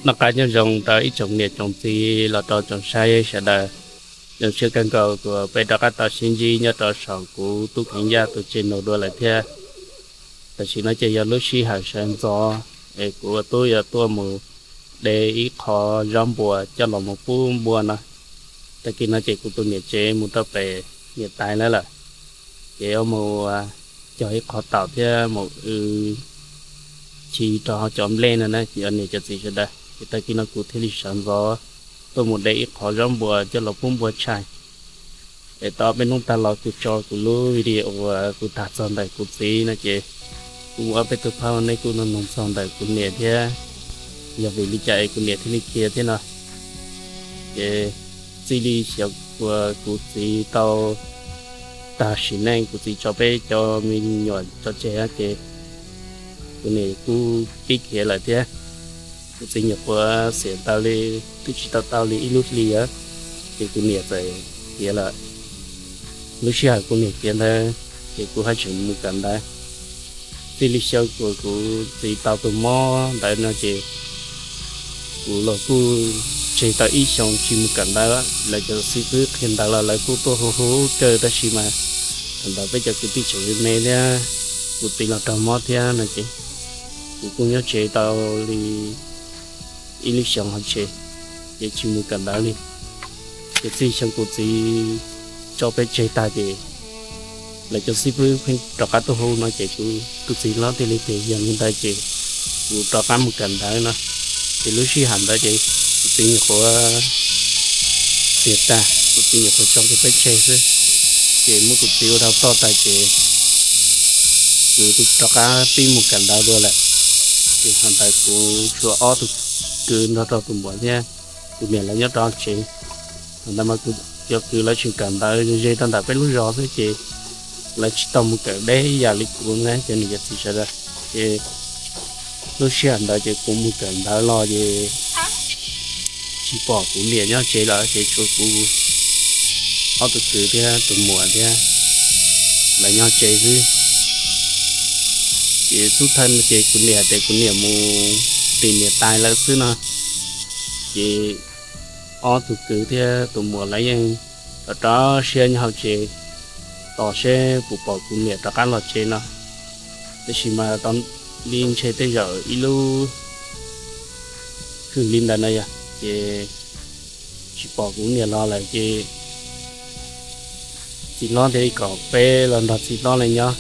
Noj qab nyob zoo rau ib tsoom niam tsoom txiv los rau tsoom saib sawv daws. Zoo siab kawg nkaus uas peb rov qab tau sib ntsib nyob rau saum kuv Tub Kheev Yaj tus channel dua lawm thiab. Tam sim no ces yog lub sij hawm sawv ntxov es kuv ua tub yuav tuaj mus de ib qho zaub npua coj los mus pub npua no. Tag kis no ces kuv tus niam tsev mus rau pem niam tais lawv lawm, ces yuav mus cog ib qho taum thiab mus w chiv rau cov nplej no na, cov niam cov txiv sawv daws. Ces tag kis no kuv thiaj li sawv ntxov tuaj mus de ib qho zaub npua coj los pub npua tshais. Es tau ob peb hnub tag los kuv tso kuv lub video uas kuv tham txog ntawm kuv txiv no ces kuv mus ob peb tug phab nej kuj noog txog ntawm kuv niam thiab, yog vim li cas es kuv niam thiaj li khiav thiab no. Ces txij li xyov uas kuv txiv tau tag sim neej, kuv txiv tso peb cov me nyuam tso tseg ces kuv niam kuj pib khiav lawm thiab. Kuv txiv nyuam qhuav xiam tau li, twb tsis tau tau li ib lub hli os, ces kuv niam txawm khiav lawm. Lub sij hawm kuv niam khiav ntawd ces kuv haj tseem mus kawm ntawv. Txij li xyoo uas kuv txiv tau tus mob ntawd no ces kuv los kuj tseg tau ib xyoos tsis mus kawm ntawv. Lawv cov xib fwb qhia ntawv los lawv kuj tuaj hu hu kawg, tab sis mas thaum ntawd peb cov kwv tij tseem me me thiab, kuv txiv los raug mob thiab no ces kuv kuj nyob tsev tau li ib lub xyoos hauv tsev, ces tsis mus kawm ntawv li. Ces txij xyoo kuv txiv tso peb tseg tag ces lawv cov xib fwb pheej rov qab tuaj hu no ces kuv tus txiv hlob thiaj li tias yog li ntawd ces kuv rov qab mus kawm ntawv no. Ces lub sij hawm ntawd ces kuv txiv nyuam qhuav xiam tag, kuv txiv nyuam qhuav tso kiag peb tseg xwb, ces muab kuv txiv ua tau toj tag ces kuv rov qab pib mus kawm ntawv dua lawm. Ces thaum ntawd kuv tshuav ob tug kwv nrog rau tus muam thiab tus niam lawv nyob rau tsev. Thaum ntawd mas kuv cov kwv lawv tseem kawm ntawv ze rau ntawm peb lub zos xwb ces lawv tsis tau mus kawm deb ib yam li kuv na cov niam cov txiv sawv daws. Ces lub sij hawm ntawd ces kuv mus kawm ntawv los ces tsis pom kuv niam nyob tsev lawm, ces tshuav kuv ob tug kwv thiab tus muam thiab lawv nyob tsev xwb. Ces xub thawj no ces kuv niam tias kuv niam mus tim niam tais lawv xwb no. Ces ob tug kwv thiab tus muam lawv yeej rov rau siab nyob hauv tsev tos seb puas pom kuv niam rov qab los tsev no. Tab sis mas tau li ntshe tej zaum ib lub hwm li ntawd na yog ces tsis pom kuv niam los lawm ces txiv hlob thiaj li kom peb los nrog txiv hlob lawv nyob,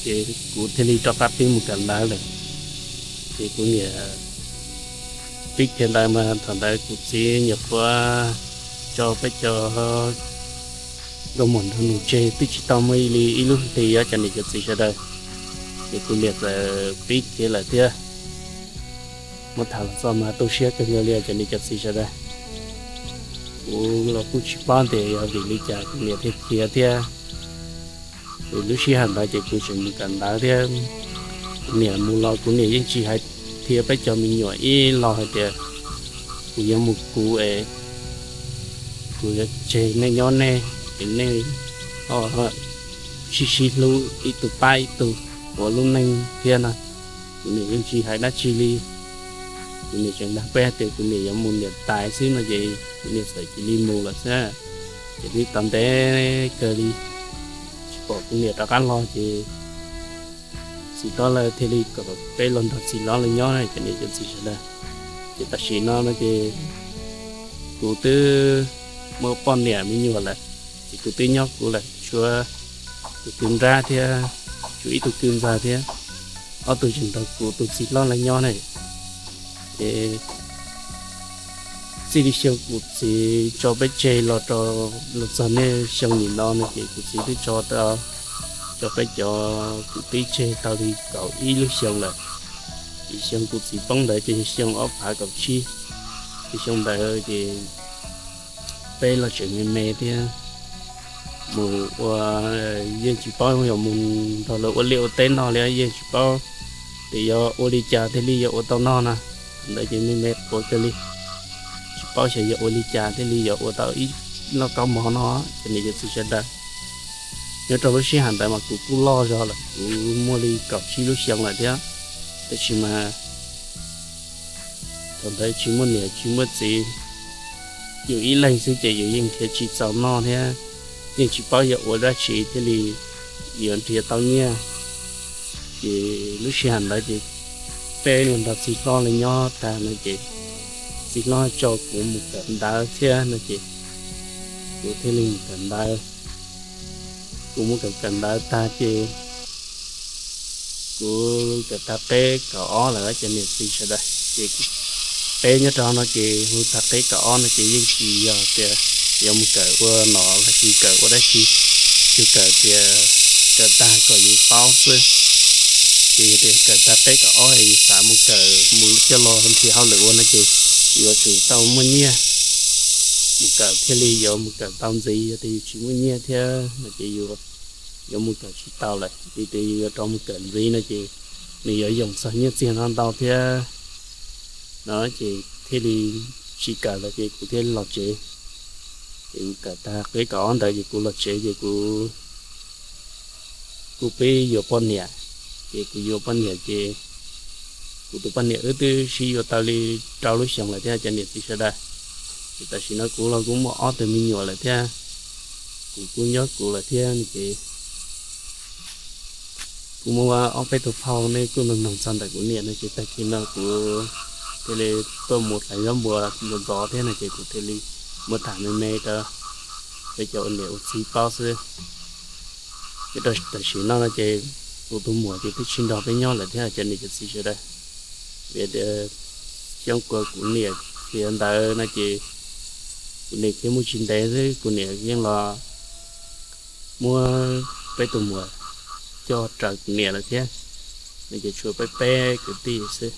ces kuv thiaj li rov qab pib mus kawm ntawv lawm. Ces kuv niam pib khiav ntawd mas thaum ntawd kuv txiv nyuam qhuav tso peb cov nkauj muam nraug nus tseg twb tsis tau muaj li ib lub hli os cov niam cov txiv sawv daws. Ces kuv niam txawm pib khiav lawm thiab. Muab tham los txog mas tu siab kawg nkaus li cov niam cov txiv sawv daws. Kuv los kuj tsis paub tias yog vim li cas kuv niam thiaj khiav thiab. Lub sij hawm ntawd ces kuv tseem mus kawm ntawv thiab. Kuv niam mus los kuv niam yeej tsis hais thiab peb cov me nyuam ib los hais tias kuv yuav mus kuv es kuv yuav tseg nej nyob nej es nej sib sib hlub ib tug pab ib tug ua lub neej thiab no. Kuv niam yeej tsis hais dab tsi li. Kuv niam tseem dag peb tias kuv niam yuav mus niam tais xwb no ces kuv niam txawm cia li mus lawm xwb. Ces twb tau ntev kawg li tsis pom kuv niam rov qab los ces txiv hlob lawv thiaj li kom peb los nrog txiv hlob lawv nyob cov niam cov txiv sawv daws. Ces tam sim no no ces kuv twb muaj poj niam me nyuam lawm, ces kuv twb nyob kuv lawm, tshuav tus kwv nrab thiab, tshuav ib tug kwv ntxawg thiab, ob tug tseem nrog kuv tus txiv hlob lawv nyob ne. Ces txij li xyoo kuv txiv tso peb tseg los rau los txog niaj xyoo nim no no ces kuv txiv twb tso tau, tso peb cov kwv tij tseg tau li kaum ib lub xyoo lawm. Ces xyoo kuv txiv poob ntawd ces xyoo ob phav kaum tsib. Ces xyoo ntawd ces peb los tseem me me thiab, mus ua, yeej tsis paub yog mus nrog lawv ua liaj ua teb no li, yeej tsis paub tias yog ua li cas thiaj li yuav ua tau noj na. Ntawd ces me me quav kawg li, tsis paub xyov yog ua li cas thiaj li yuav ua tau ib lub kaub mov no. Ces niam cov txiv sawv daws, nyob rau lub sij hawm ntawd mas kuv kuj loj zog lawm, kuv muaj li kaum tsib lub xyoo lawm thiab. Tab sis mas thaum Ntawd tsis muaj niam tsis muaj txiv, yus ib leeg xwb ces yus yeej nrhiav tsis txaus noj thiab, yeej tsis paub yuav ua dab tsi thiaj li yuav nrhiav tau nyiaj. Ces lub sij hawm ntawd ces peb niag nrog txiv hlob li nyob tag no ces txiv hlob tso kuv mus kawm ntawv thiab no ces kuv thiaj li mus kawm ntawv. Kuv mus kawm kawm ntawv tag ces kuv kawm tag qeb kaum ob lawm cov niam txiv sawv daws, ces peb nyob rau no ces hu tag qeb kaum ob no ces yeej tsis yog tias yuav mus kawm ua nom los sis kawm ua dab tsi, tsuas kawm tias kawm tag kom yus paub xwb. Ces yog tias kawm tag qeb kaum ob es yus xav mus kawm mus coj los nrhiav hauj lwm ua no ces yuav tsum tau muaj nyiaj mus kawm thiaj li yuav mus kawm tau ntxiv. Yog tias yus tsis muaj nyiaj thiab no ces yus yuav mus kawm tsis tau lawm. Vim tias yus yuav rov mus kawm ntxiv no ces nws yuav yoom txog nyiaj txiag no ntau thiab no ces thiaj li tsis kawm lawm ces kuv thiaj los tsev. Ces kuv kawm tag qeb kaum ob ntawd ces kuv los tsev ces kuv kuv pib yuav poj niam. Ces kuv yuav poj niam ces kuv tus poj niam wb twb sib yuav tau li rau lub xyoo lawm thiab cov niam txiv sawv daws. Ces tam sim no kuv los kuv muaj ob tug me nyuam lawm thiab, kuv kuj nyob kuv lawm thiab no ces kuv muaj ob peb tug phauj nej kuj nug nug txog ntawm kuv niam no ces tag kis no kuv thiaj li tuaj mus hlais zaub npua ntxov ntxov thiab no ces kuv thiaj li muab tham me me rau peb cov ua niam ua txiv paub xwb. Ces tam sim no no ces kuv tus muam ces twb tsis nrog peb nyob lawm thiab cov niam cov txiv sawv daws. Vim tias xyoo uas kuv niam khiav ntawd no ces kuv niam khiav muaj tsis ntev xwb kuv niam yeej los muab peb tus muam coj raws kuv niam lawm thiab. No ces tshuav peb peb kwv tij xwb.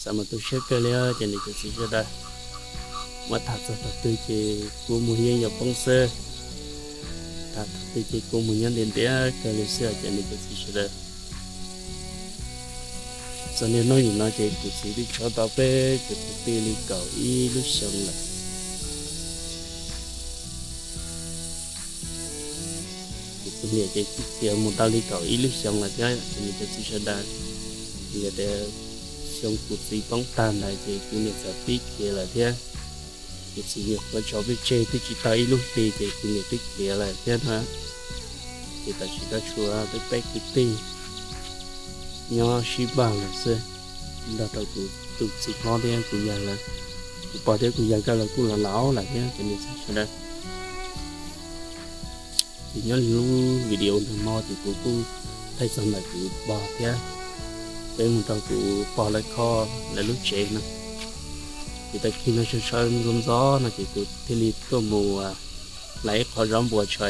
Xav mas tu siab kawg li cov niam cov txiv sawv daws. Muab tham txog thaum twg ces kua muag yeej yuav poob xwb. Tham thaum twg ces kua muag nyob ntiav ntiav kawg li xwb cov niam cov txiv sawv daws. Txog niaj hnub nim no ces kuv txiv twb tsov tau peb kwv tij li kaum ib lub xyoo lawm. Kuv tus niam ces khiav mus tau li kaum ib lub xyoo lawm thiab cov niam cov txiv sawv daws. Yog tias xyoo kuv txiv poob tag ntawd ces kuv niam txawm pib khiav lawm thiab. Kuv txiv niam ua tsov peb tseg twb tsis tau ib lub hli ces kuv niam twb khiav lawm thiab na. Ces tam sim no tshuav peb peb kwv tij nyob sib pab lawm xwb, nrog rau kuv tus txiv hlob thiab kuv yawg lawm. Kuv pog thiab kuv yawg nkawd los kuj los laus lawm thiab cov niam txiv sawv daws. Ces nyob li lub video ntawm no ces kuv kuj thaij txog ntawm kuv pog thiab peb mus rau kuv pog lawv kho lawv lub tsev no. Ces tag kis no sawv sawv ntxov ntxov no ces kuv thiaj li tuaj mus hlais ib qho zaub npua tsho.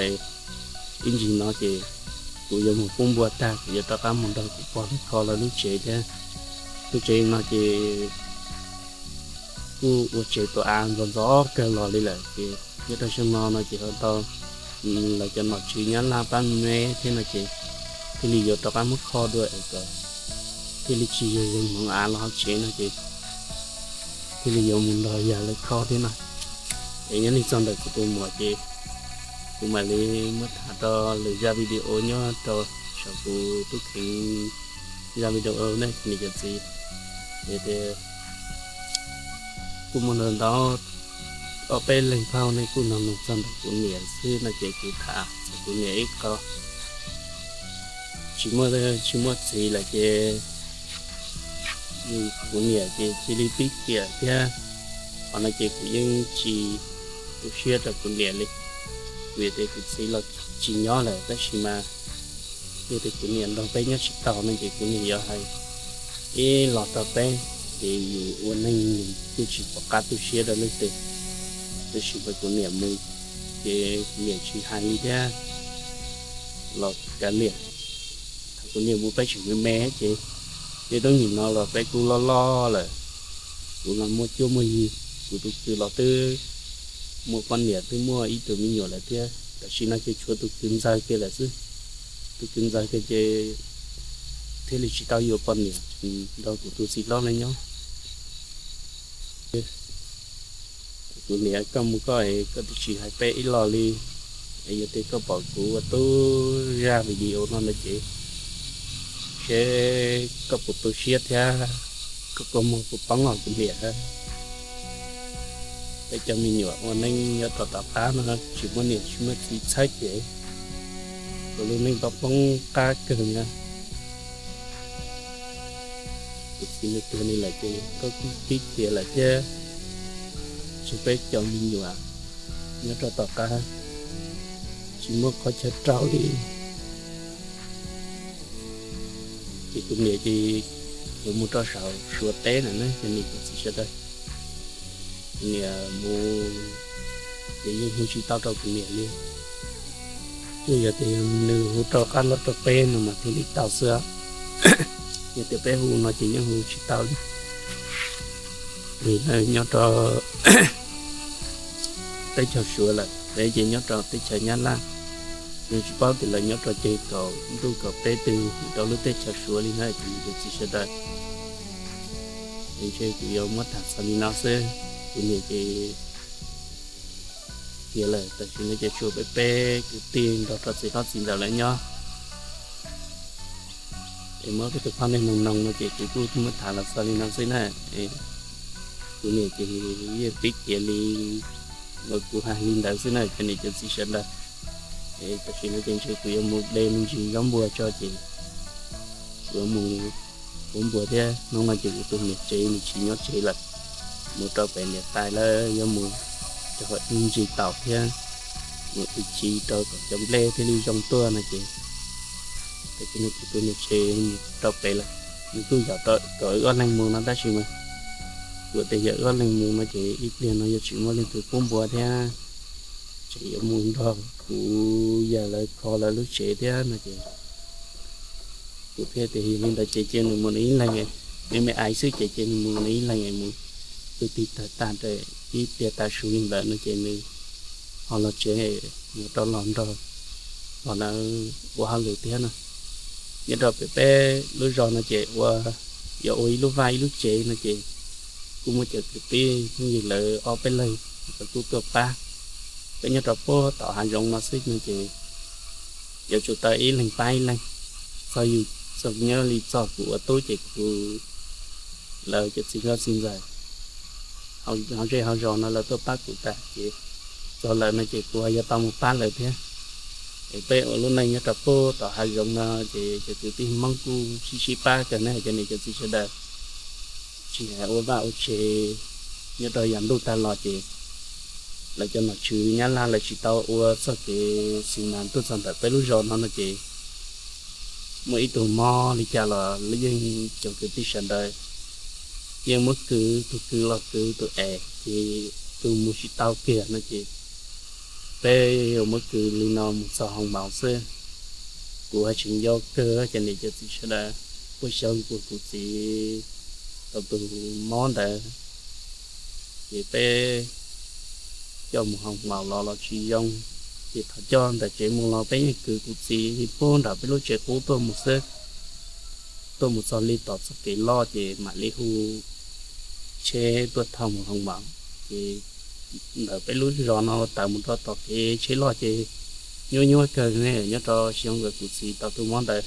Ib ntsis no ces kuv yuav mus pub npua tag kuv yuav rov qab mus nrog kuv pog lawv kho lawv lub tsev thiab. Lub tsev no ces kuj ua tsev tua av ntxov ntxov kawg los li lawm ces nyob rau xyoo no no ces ho tau lawv cov nom tswv Nyab Laj pab me thiab no ces thiaj li yuav rov qab muab kho dua es kom thiaj li tsis yog zeeg hmoov av los hauv tsev no ces thiaj li yuav mus nrog yawg lawv kho thiab no. Es nyob li txog ntawm kuv tus muam ces kuv mam li muab tham rau lwm zaj video nyob rau saum kuv tub kheev zaj video ne niam cov txiv. Es tias kuj muaj ntau ntau ob peb leeg phauj nej kuj nug nug txog ntawm kuv niam xwb no ces kuv tham txog kuv niam ib qho. Tsis muaj, tsis muaj txiv lawm ces kuv niam ces cia li pib kiam thiab. Qhov no ces kuv yeej tsis tu siab rau kuv niam li, vim tias kuv txiv los tsis nyob lawm tab sis mas yog tias kuv niam nrog peb nyob tsis tau no ces kuv niam yuav hais ib los rau peb, ces yus ua neej yus kuj tsis pom qab tu siab rau leej twg. Tab sis mas kuv niam mus ces kuv niam tsis hais li thiab los kav liam. Thaum kuv niam mus peb tseem me me ces niaj hnub nim no los peb kuj loj loj lawm, kuv los muaj cuab muaj yig, kuv tus kwv los twb muaj poj niam twb muaj ib tug me nyuam lawm thiab. Tam sim no ces tshuav tus kwv ntxawg kiag lawm xwb. Tus kwv ntxawg kiag ces thiaj li tsis tau yuav poj niam nrog kuv tus txiv hlob no nyob. Kuv niam, koj mus koj es koj twb tsis hais peb ib los li. Es yog tias koj pom kuv ua tub zaj video no no ces seb koj puas tu siab thiab. Koj muag kuv poob os kuv niam. Peb cov me nyuam ua neej nyob rau tom qab no tsis muaj niam tsis muaj txiv txhawb ces ua lub neej tau poob qab kawg na. Kuv txiv nws tuag li lawm ces koj kuj pib tiav lawm thiab, tsis peb cov me nyuam nyob rau tom qab tsis muaj qhov chaw rau li. Ces kuv niam ces yuav mus rau saum Suav teb na, ces niam cov txiv sawv daws, kuv niam mus ces yeej hu tsis tau rau kuv niam li. Twb yog tias nws hu rau qab los rau peb no mas thiaj li tau xwb, yog tias peb hu no ces yeej hu tsis tau li. Vim lawv nyob rau teb chaws Suav lawm, peb ces nyob rau teb chaws Nyab Laj. Nws tsis paub tias lawv nyob rau ceg kaum ntuj kaum peb twg rau lub teb chaws Suav li na, ces niam cov txiv sawv daws, ntshe kuv yuav muab tham txog li no xwb. Kuv niam ces tiav lawm, tam sim no ces tshuav peb peb kwv tij nrog rau txiv hlob txiv ntxawm lawv nyob. Es muab kuv tus phauj nej mloog mloog no ces kuv kuj muab tham los txog li no xwb na. Kuv niam ces yeej pib tiav li uas kuv hais li ntawd xwb na, cov niam cov txiv sawv daws. Es tam sim no ces ntshe kuv yuav mus de me ntsis zaub npua tso ces kuv yuav mus ua npua thiab. Hnub no ces kuv tus niam tsev nws tsis nyob tsev lawm, mus rau pem niam tais lawv yuav mus cog ib ntsis taum thiab mus ib chim rau kom cov nplej thiaj li zoo tuaj no ces tam sim no kuv tus niam tsev mus rau pem lawm. Nws kuj yog kom wb ob leeg mus no tab sis mas kuv tias yog wb ob leeg mus no ces ib pliag no yuav tsis muaj leej twg pub npua thiab, tseem yuav mus nrog kuv yawg lawv kho lawv lub tsev thiab no ces kuv thiaj tias yog li ntawd ces cia nws mus nws ib leeg, me me ais xwb ces cia nws mus nws ib leeg mus. Tus tig tawg tag ib pliag tav su li ntawd no ces nws ho los tsev, nws rov los nrog los lawv ua hauj lwm thiab no. Nyob rau pem peb lub zos no ces ua, yuav ua ib lub vaj ib lub tsev no ces kuj muaj cov kwv tij phooj ywg lawv ob peb leeg lawv kuj tuaj pab. Peb nyob rau puag tom hav zoov no xwb no ces yuav tsum tau ib leeg pab ib leeg. Txog yus, txog nyob li txog kuv ua tub ces kuv, lawv cov txiv hlob txiv ntxawm hauv zej hauv zos no lawv tuaj pab kuv tas ces txog lawm no ces kuv yog tau mus pab lawv thiab. Es peb ua lub neej nyob rau puag tom hav zoov no ces cov kwv tij Hmoob kuj sib sib pab kawg ne cov niam cov txiv sawv daws. Tsis hais ua vaj ua tsev, nyob rau yav ntuj tag los ces lawv cov nom tswv Nyab Laj lawv tsis tau ua txoj kev xis mas tuaj txog ntawm peb lub zos no no ces muaj ib tug mob li cas los yeej cov kwv tij sawv daws yeej muab kwv, tus kwv los kwv tus es ces tus mus tsis tau kiag no ces peb yuav muab kwv li no mus txog hoo maum xwb. Kuv haj tseem nco kawg cov niam cov txiv sawv daws, puag xyoo kuv, kuv txiv tau tus mob ntawd ces peb coj mus hoo maum los los tsis zoo, ces thaum coj ntawm tsev mus los peb yeej kwv kuv txiv li puag nram peb lub tsev qub tuaj mus xwb. Tuaj mus txog li tom txoj kev loj ces mam li hu tsheb tuaj thauj mus hoo maum. Ces ntawm peb lub zos no tawm mus rau tom kev tsheb loj ces nyuaj nyuaj kawg ne, nyob rau xyoo ntawd kuv txiv tau tus mob ntawd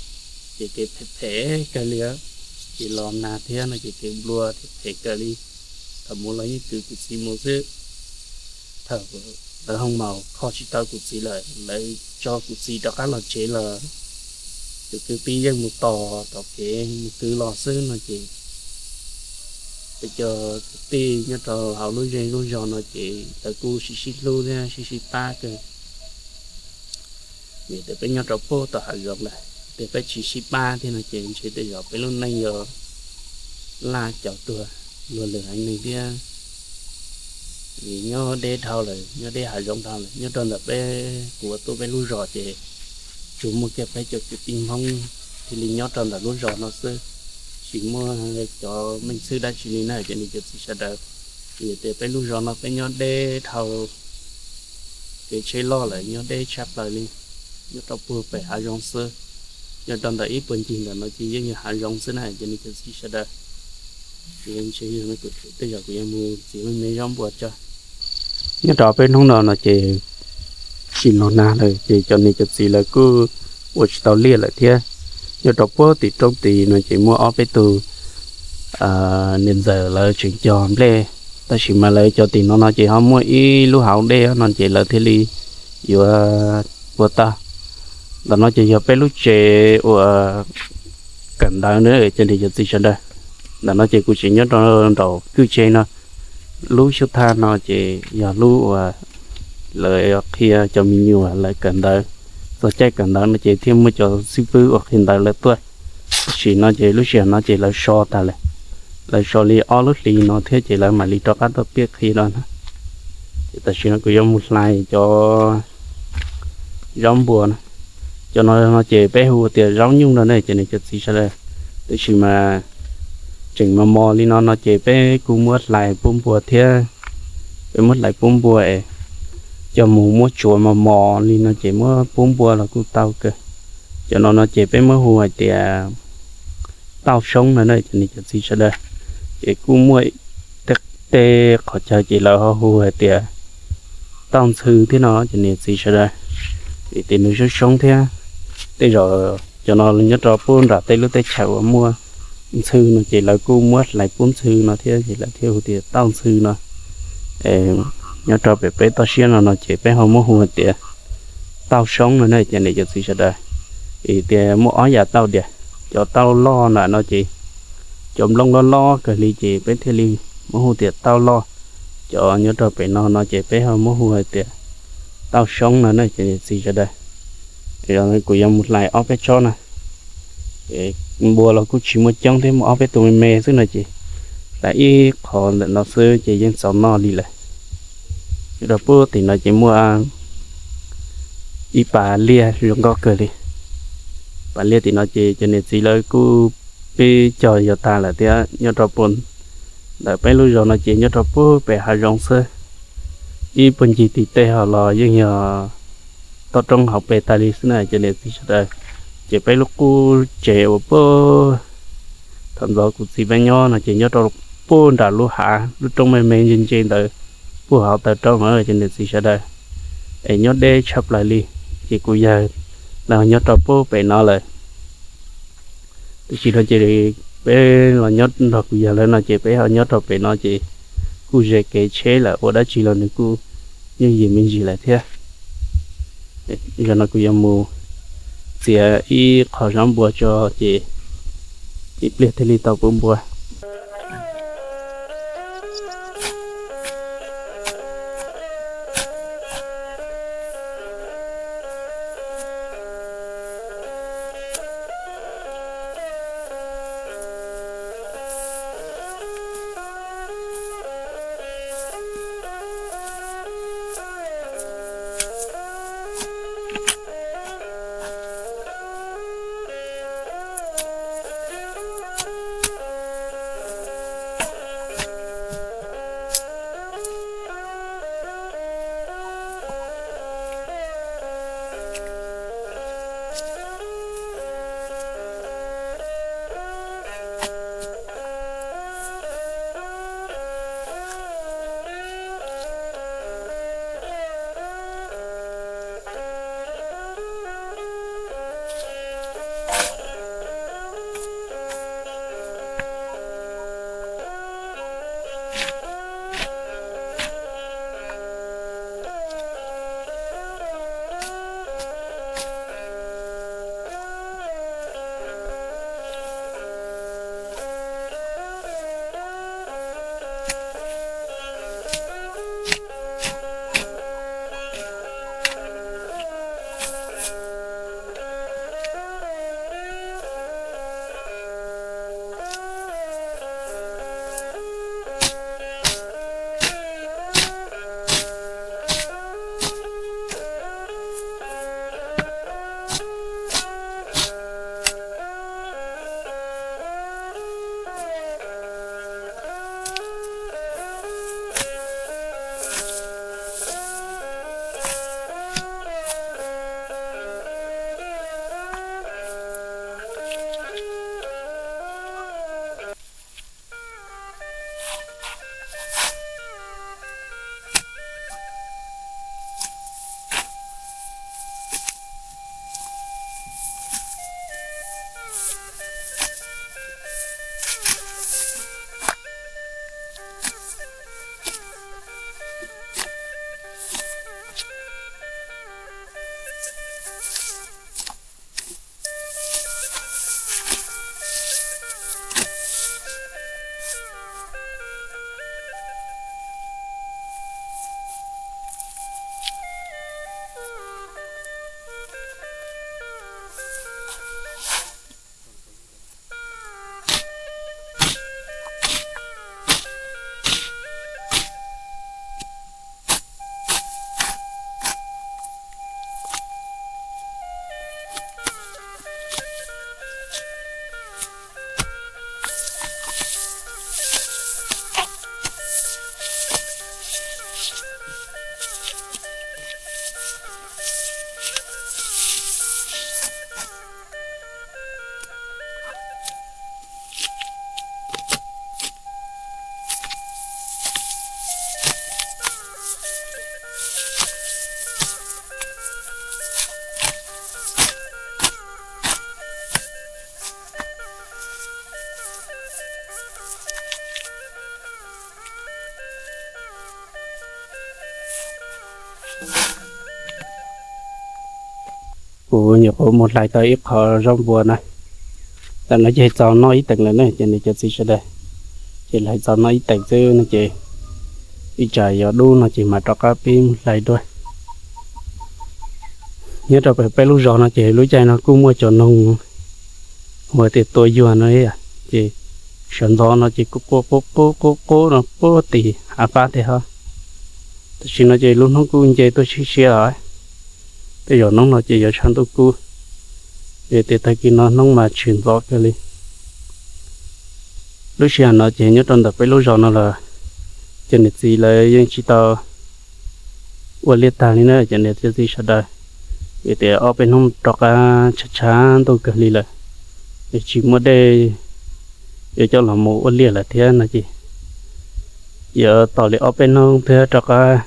ces kev phem phem kawg li, ces los nag thiab no ces kev nplua thiab phem kawg li. Thaum mus los yeej kwv kuv txiv mus xwb. Thaum lawv hoo maum kho tsis tau kuv txiv lawm, lawv tso kuv txiv rov qab los tsev los tus kwv tij yeej mus tos tom kev mus kwv los xwb no ces peb cov kwv tij nyob rau hauv lub zej lub zos no ces lawv kuj sib sib hlub thiab sib sib pab kawg. Vim tias peb nyob rau puag tom hav zoov lawm, tias peb tsis sib pab thiab no ces ntshe tej zaum peb lub neej yuav laj caum tuag luag lwm haiv neeg thiab. Vim nyob deb dhau lawm, nyob deb hav zoov dhau lawm, nyob rau ntawm peb kuv ua tub peb lub zos ces tsuas muaj kiag peb cov kwv tij Hmoob thiaj li nyob rau ntawm lub zos no xwb, tsis muaj cov meej txhwb dab tsi li na cov niam cov txiv sawv daws. Vim tias peb lub zos no peb nyob deb dhau kev tsheb loj lawm, nyob deb tshaj plaws li, nyob rau puag pem hav zoov xwb. Nyob rau ntawm ib puag ncig ntawm no ces yeej yog hav zoov xwb na cov niam cov txiv sawv daws. Ces ntshe yog no kuv tej zaum kuv yuav mus txiav me me zaub npua tso. Nyob rau peb hnub no no ces sim los nag lawm ces cov niam cov txiv lawv kuj ua tsis tau liaj lawm thiab. Nyob rau puag tim roob tid no ces muaj ob peb tug niam ntxawm lawv tseem cog nplej, tab sis mas lawv cov tim no no ces ho muaj ib lub hauv dej no ces lawv thiaj li yuav ua tag. Ntawm no ces yog peb lub tsev uas kawm ntawv na cov niam cov txiv sawv daws. Ntawm no ces kuv tseem nyob rau nraum kwj tsev no. Lub xub thaj no ces yog lub uas lawv qhia cov me nyuam lawv kawm ntawv. Txog caij kawm ntawv no ces thiaj muaj cov xib fwb uas qhia ntawv lawv tuaj. Tab sis no ces lub sij hawm no ces lawv so tas lawm, lawv so li ob lub hlis no thiab ces lawv mam li rov qab tuaj piav qhia no na. Ces tam sim no kuv yuav mus hlais cov zaub npua na. Cov no no ces peb hu tias zaub nyuj no ne cov niam cov txiv sawv daws. Tab sis mas tseem mos mos li no no ces peb kuj muab hlais pub npua thiab. Peb muab hlais pub npua es coj mus muab tsuav mos mos li no ces muab pub npua los kuj tau kawg. Cov no no ces peb muab hu hais tias tauj soob no na cov niam cov txiv sawv daws. Ces kuj muaj tej qhov chaw ces lawv ho hu hais tias tauj ntxhw thiab no cov niam txiv sawv daws, vim tias nws soob soob thiab. Tej zaum cov no nyob rau puag nram tej lub teb chaws uas muaj ntxhw no ces lawv kuj muab hlais pub ntxhw no thiab ces lawv thiaj hu tias tauj ntxhw no. Nyob rau pem peb toj siab no no ces peb ho muab hu hais tias tauj soob no ne cov niam cov txiv sawv daws. Vim tias muaj ob yam tauj tias, cov tauj loj na no ces cov nplooj loj loj kawg li ces peb thiaj li muab hu tias tauj loj. Cov nyob rau pem no no ces peb ho muab hu hais tias tauj soob no ne cov niam txiv sawv daws. Kuv yuav mus hlais ob peb tsob na. Npua los kuj tsis muaj coob thiab, muaj ob peb tus me me xwb no ces hlais ib qho ntawm no xwb ces yeej txaus noj li lawm. Nyob rau puag tim no ces muaj ib pas liaj zoo nkauj kawg li. Pas liaj tim no ces cov niam txiv lawv kuj pib cog yos tag lawm thiab. Nyob rau puag ntawm peb lub zos no ces nyob rau puag pem hav zoov xwb. Ib puag ncig tim tej ho los yeej yog toj roob hauv pes tas li xwb na cov niam txiv sawv daws. Ces peb lub qub tsev uas puag thaum ntxov kuv txiv peb nyob no ces nyob rau puag nram lub hav lub roob me me ntse ntse ntawd, puag hauv taw roob na cov niam txiv sawv daws. Es nyob deb tshaj plaws li, ces kuv yawg lawv nyob rau puag pem no lawm. Tam sim no ces peb los nyob nrog kuv yawg lawv no ces peb ho nyob rau pem no ces kuj ze kev tsheb lawm, ua dab tsi los nws kuj yooj yim me ntsis lawm thiab. Zaum no kuv yuav mus txiav ib qho zaub npua tso ces ib pliag thiaj li tau pub npua. Kuv nyuam qhuav mus hlais tau ib qho zaub npua na, tam no ces txaus noj ib teev lawm ne ces nws cov txiv sawv daws, ces hlais txaus noj ib teev xwb no ces ib tsam yuav dub no ces mam rov qab pib hlais dua. Nyob rau pem peb lub zos no ces lub caij no kuj muaj cov noog hu tias tua yuag no, ces sawv ntxov no ces kuj quaj quj quj quj quj no puag tim hav fab tiag hos. Tam sim no ces lub hnub kuj nce tuaj siab siab os. Tej zaum hnub no ces yuav sab ntuj kub, vim tias tag kis no hnub mas tshwm ntxov kawg li. Lub sij hawm no ces nyob rau ntawm peb lub zos no los cov niam txiv lawv yeej tsis tau ua liaj tag li na cov niam cov txiv sawv daws, vim tias ob peb hnub rov qab tshav tshav ntuj kawg li lawm, es tsis muaj dej yuav coj los mus ua liaj lawm thiab no ces yuav tos li ob peb hnub thiab rov qab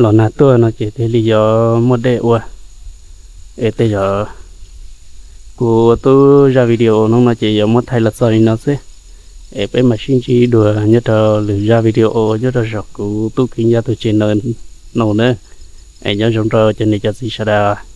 los nag tuaj no ces thiaj li yuav muaj dej ua. Es tej zaum kuv ua tub zaj video hnub no ces yuav muab thaij los txog li no xwb, es peb mam sib ntsib dua nyob rau lwm zaj video nyob rau saum kuv tub Khwv Yaj tus channel no na. Es nyob zoo rau cov niam cov txiv sawv daws.